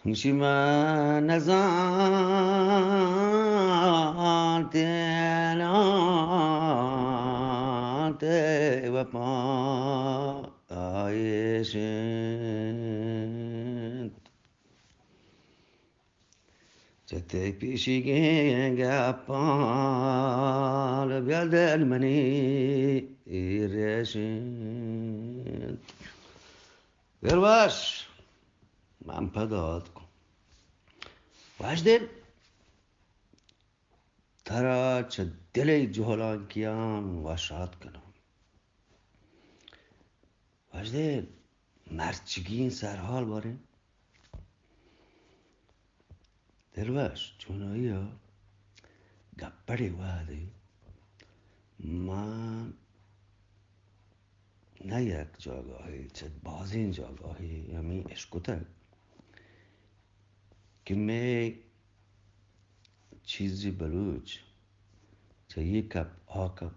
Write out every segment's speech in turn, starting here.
گوشی من نزانت، نانت وپا آیش انت. چہ تئی پیشیگیں گپان بیا دل منی ایرش انت. دلوش، من پہ داد کن. واجدل، ترا چہ دل ء جہلانکیان وشات کناں. واجدل، مرچگیں سرحال باریں. دلوش، چونائی ء گپڑے وہدے من نہ یک جاگاہے، چہ بازیں جاگاہے ہمے اشکتگ کہ مئے چیزی بلوچ چہ اے کپ آ کپ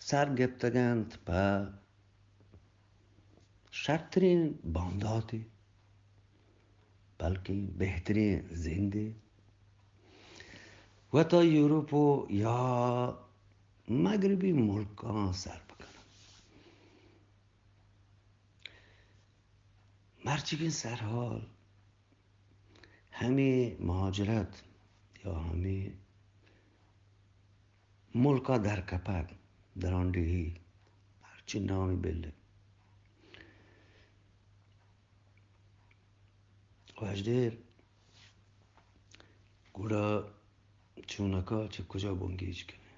سر گپتگ انت پہ شرتریں بانداتے، بلکیں بہتریں زندے، وتا یورپ و یا مغربی ملکاں سر بکنن. مرچیگیں سرحال ہمے مہاجرت یا ہمے ملکا درکپگ، درانڈیہی، ہرچی نامی بلے. واجدل، گڑا چونکا چہ کجا بنگیج کنیں؟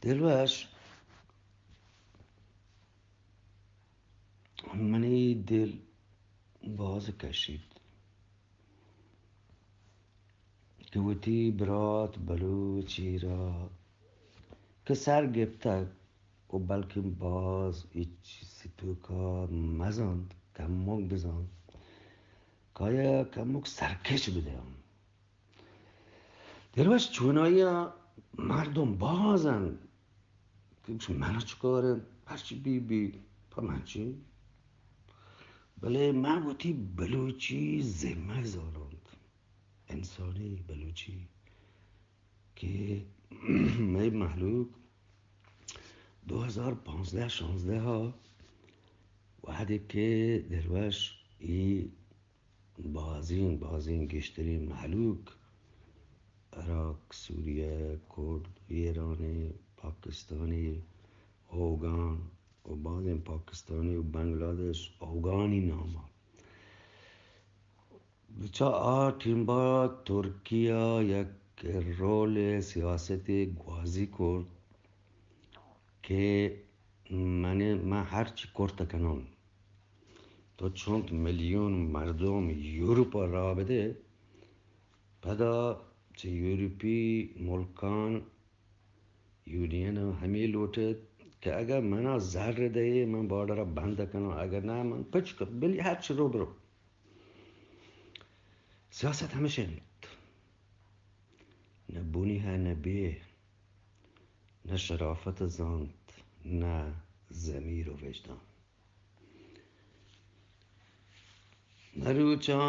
دلوش، منی دل باز کشیت کہ وتی برات بلوچی را کہ سر گپتگ و بلکیں باز ہچ چیزی توکا مزانت، کمک بزانت، کایا کمک سرکش بدیاں. دلوش، چونائی ء مردم باز انت کہ گوش من چکار انت، ہرچی بی بی پہ من چی؟ بلے من وتی بلوچی ذمہ زاناں، انسانی بلوچی کہ مئے مہلوک دو ہزار پانزدہ شانزدہ ء وہدے کہ دلوش ای بازیں، بازیں گیشتریں مہلوک عراق، سوریہ، کرد، ایرانی، پاکستانی، اوگان و بازیں پاکستانی و بنگلادیش اوگانی نام ء. بچا آ ٹیمبا ترکیہ یک رول سیاستی گوازی کرد کہ من، من ہرچی کرت کناں، تو چنت میلیون مردم یورپ ء راہ بدے، پدا چہ یورپی ملکان یونین ء ہمے لوٹ ایت کہ اگاں منا زر دئے، من بارڈر ء بند کناں، اگاں نہ، من پچ کناں، بلی ہرچ رو برو. سیاست ہمیش انت، نہ بنی ء نہ بے، نہ شرافت زانت، نہ ضمیر و وجدان. مروچاں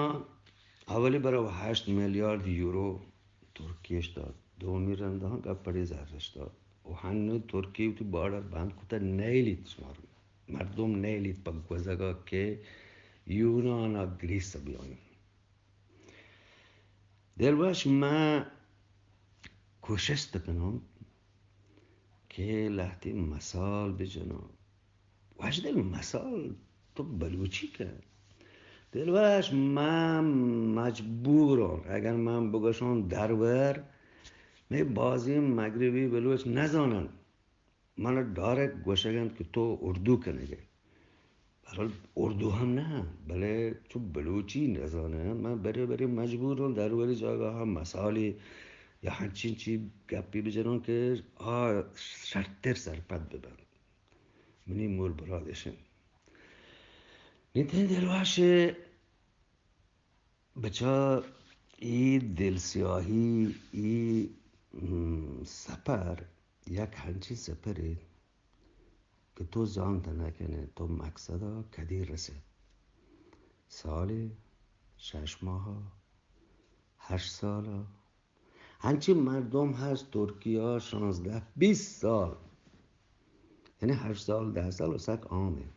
اولی برو ہشت میلیارد یورو ترکیش دات، دومی رنداں گپڑی زرش دات و ہنو ترکی وتی بارڈر بند کتا، نیلیت شمار مردم نیلیت پہ گوزگا کہ یونانا گریس بیاین. دلوش، من کوشست کناں کہ لہتے مثال بجناں. واجدل، مثال تو بلوچی کن. دلوش، من مجبوراں، اگر من بگوشاں درور، مئے بازیں مغربی بلوچ نزانن. من ڈائریکٹ گوشگ انت کہ تو اردو کنگ ئے. بہرحال اردو ہم نہ، بلے چو بلوچی نزانہ. من برے برے مجبور آں درورے جاگہ ہا مثالے یا ہنچین چی گپی بجناں کہ آ شرتر سرپد ببنت. منی مول مراد اش انت. نی تئی دلوش بچا، اے دلسیاہی، اے، ہم، سپر یک ہنچیں سپرے کہ تو زانت نہ کن ئے تو مقصد ء کدی رس ئے. سالے، شش ماہ، ہشت سال، انچیں مردم ہست ترکیہ شانزدہ بیست سال، یعنی ہشت سال، دہ سال و سک عام ہے.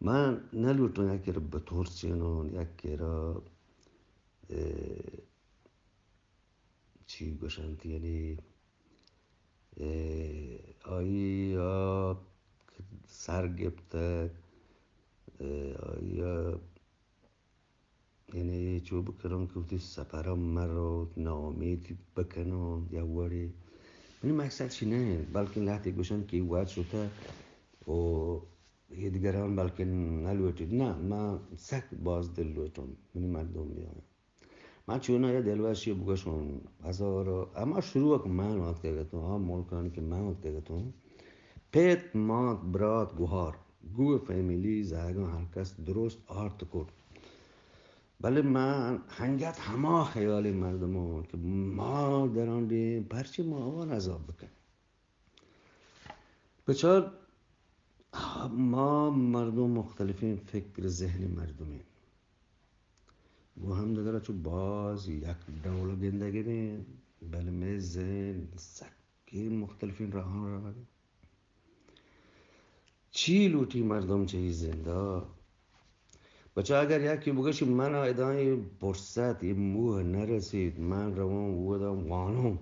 من نلوٹوں یک کرا بترسینوں، یک کرا، اے، چی گوشنت یعنی، اے، آئی ءَ سر گپتگ، اے، آئی ءَ یعنی چو بکنوں کہ وتی سفر ءَ مرو، ناامید بکنوں یا وڑے. منی مقصد چی نہ انت، بلکن لہتے گوشنت کہ وت شتہ و ایدگران بلکن نلوٹیت. نہ، من سک باز دل لوٹوں منی مردم بیاں. من چونایا دلوشی بگوشوں، ہزار، ہما شروع کہ من آتکگ اتوں، آ ملکانی کہ من آتکگ اتوں، پت، مات، برات، گوہار، گوں فیملی، زہگاں ہر کس درست آرت کرت. بلے من ہنگت ہما خیالی مردموں کہ ما دران بیں، پرچے ما آوان عذاب بکن. بچار، ما مردم مختلفیں فکر ذہن مردمیں. گوں ہمدگر چو باز یک ڈول گندگ بیں، بلے مئے ذہن سکیں مختلفیں راہاں روگ. چی لوٹی مردم چہ اے زندا؟ بچا اگر یکے بگوشی من ءَ ادا اے فرصت، اے موہ نہ رسیت، من رواں اودا وانوں،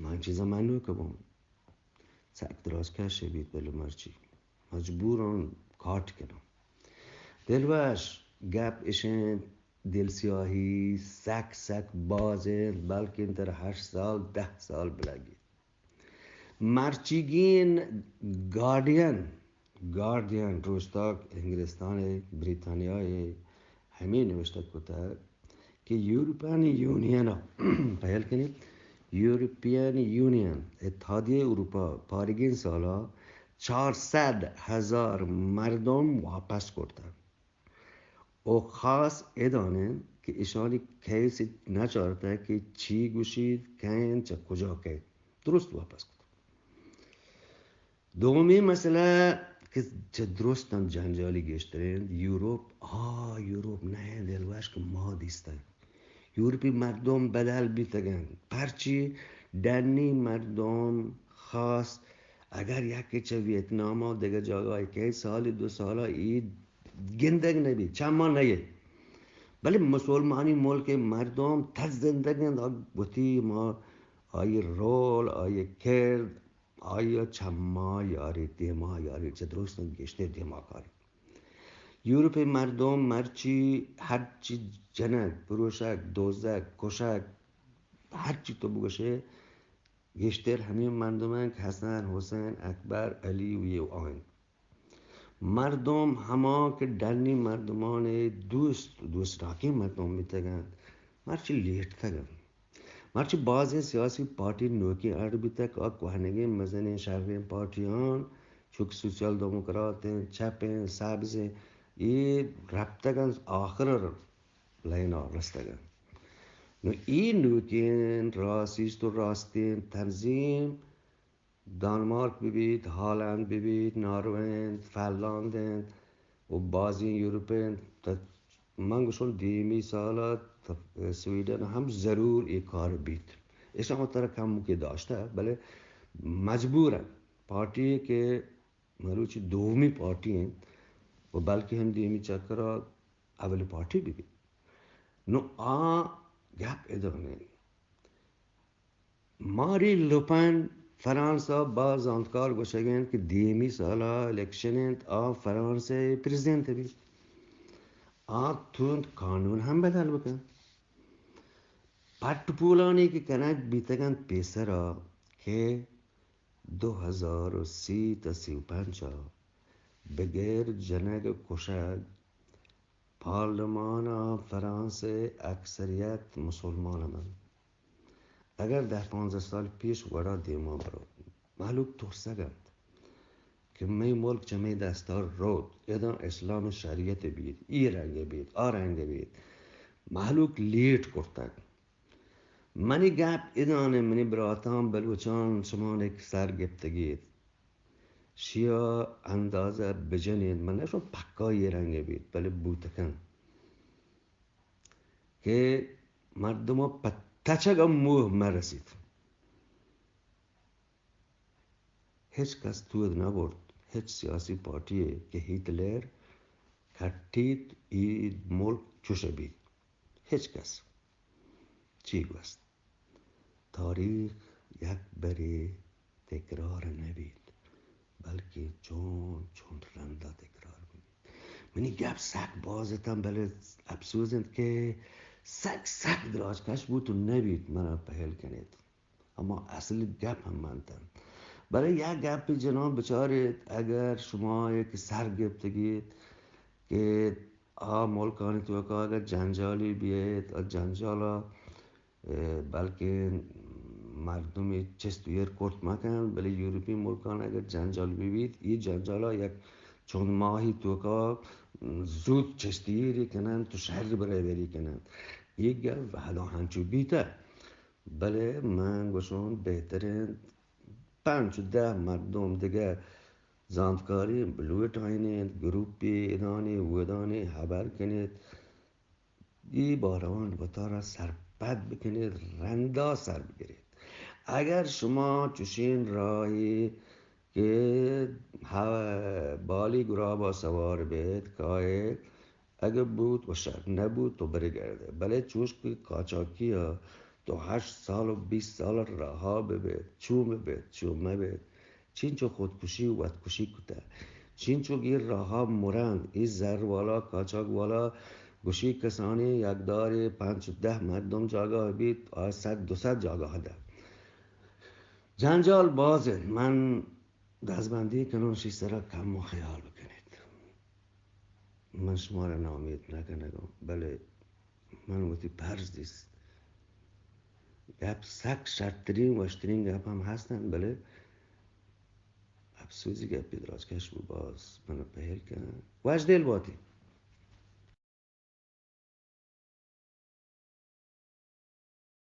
من چیزا منوک بوں. سک دراز کش بیت، بلے مرچی مجبوراں کاٹ کناں. دلوش، گپ اش انت، دل سیاہی سک سک باز انت، بلکن ترا ہشت سال، دہ سال بلگیت. مرچیگین گارڈین، گارڈین روچتاک انگلستان ءِ، بریتانیا ءِ ہمے نوشتہ کتگ کہ یورپین یونین ءَ، پہل کنیں، یورپین یونین، اتحادیہ اروپا، پارگین سالا چار سد ہزار مردم واپس کرتگ. و خاص ادانن کہ اشانی کیس نہ چارتگ کہ چی گوشیت، کئے انت، چہ کجا کئیت، درست واپس کت. دومی مسئلہ کہ چہ درستاں جنجالی گیشترین، یوروپ، آ یوروپ نہ انت دلوش کہ ما دیستگ. یورپی مردم بدل بیتگ انت. پرچی؟ ڈنی مردم خاص، اگر یکے چہ ویتنام ءَ دگہ جاگہ ءَ کئے، سالی دو سال ءَ اے گندگ نہ بیت، چہ ما نہ یت. بلے مسلمانی ملک ءِ مردم تر زندگ انت، آ وتی ما، آئی رول، آئی کرد، آئی ءَ چہ ما یاری، دیما یاری، چہ درستاں گیشتر دیما کاری. یورپ ءِ مردم مرچی ہرچی جنگ، پروشگ، دوزگ، کشگ، ہرچی تو بگوشے، گیشتر ہمے مردم انت کہ حسن، حسین، اکبر، علی و یہ و آ انت. مردم ہما کہ ڈنی مردمان دوست، دوستناکیں مردم بیتگ انت، مرچی لیٹتگ انت. مرچی بازیں سیاسی پارٹی نوکیں اڈ بیتگ، آ کوہنگیں مزنیں شریں پارٹیاں، چوکہ سوسیال دموکرات انت، چپ انت، سبز انت، اے رپتگ انت آخر ءَ لائن ءَ رستگ انت. نوں اے نوکیں راسیست و راستیں تنظیم دانمارک بہ بیت، ہالند بہ بیت، ناروے انت، فنلاند انت و بازیں یورپ انت، تہ من گوشوں دیمی سال ءَ تہ سویڈن ہم ضرور اے کار بیت. ایشاں ترا کمکے داشتہ، بلے مجبور انت. پارٹی کہ مروچی دومی پارٹی انت و بلکہ ہم دیمی چکر ءَ اولی پارٹی بہ بیت. نوں آ گپ ادانے. ماری لوپن، فرانس ءَ باز زانتکار گوشگ انت کہ دیمی سال ءَ الیکشن انت، آ فرانس ءِ پریزیدنت بیت. آ ترند قانون ہم بدل بکن. پٹ پولانی کہ کنگ بیتگ انت پیسر ءَ کہ دو ہزار و سی تا سی و پنچ ءَ بغیر جنگ و کشگ پارلمان ءَ فرانس ءِ اکثریت مسلمان بنت. اگر دہ پانزدہ سال پیش وڑا دیما برو، مہلوک ترسگ انت کہ مئے ملک چہ مئے دست ءَ روت، ادا اسلام شریعت بیت، اے رنگ بیت، آ رنگ بیت. مہلوک لیٹ کرتگ. منی گپ ادانے، منی براتاں بلوچاں، شما یک سر گپتگیت. شیا اندازہ بجنید، من نشون پکا یہ رنگ بیت، بلے بوتکن کہ مردم پہ تچگ موہ مرسیت۔ ہچ کس تود نہ برت، ہچ سیاسی پارٹی کہ ہتلر کٹیت، ای ملک چوش بیت۔ ہچ کس چی گوست؟ تاریخ یک برے تکرار نہ بیت، بلکہ چون چون رندا تکرار بیت۔ منی گپ سک باز اتاں، بلے افسوس انت کہ سک سک دراج کش بوت و نہ بیت منا پہل کنیت۔ اما اصل گپ ہم منتن۔ بلے یک گپی جناب بچاریت، اگر شما یک سر گپتگیت کہ آ ملکانی توکا اگر جنجالی بیت، آ جنجالا، اے، بلکہ مردمی چست و ایر کرت مکن، بلے یورپی ملکان اگر جنجال ببیت، یہ جنجالا یک چند ماہی توکا زود چست ایری کنن تو شر برابری کنن۔ یہ گپ وہدا ہنچو بیتہ۔ بلے من گوشون بہترین پنچ دہ مردم دگہ زانتکاری بلوٹائینیت، گروپی ادانی ودانی ہبر کنیت، ای باران وتارا سرپد بکنیت، رندا سر بگریت۔ اگر شما چوشین راہی کہ ہا-، بالی گرابا سوار بیت، کائیت، اگہ بوت و شر نبوت تو برگردے۔ بلے چوش کہ قاچاقی ء تو ہشت سال و بیست سال راہا ببیت، چو ببیت، چو مبیت، چینچو خودکشی و وتکشی کتہ، چینچو گیر راہا مرند، ای زر والا، قاچاق والا گوشی کسانی یک داری پنچ دہ مردم جاگہ بیت، آ صد دو صد جاگہ دہ۔ جنجال باز انت۔ من دزبندی کنوں، شی سرا کم و خیال بکنیت۔ من شما را ناامید نکنگوں، بلے من وتی پرز دیست۔ گپ سک شرترین، وشترین گپ ہم ہستن، بلے افسوزی گپی دراج کش بو، باز من پہل کن۔ وش دل باتی۔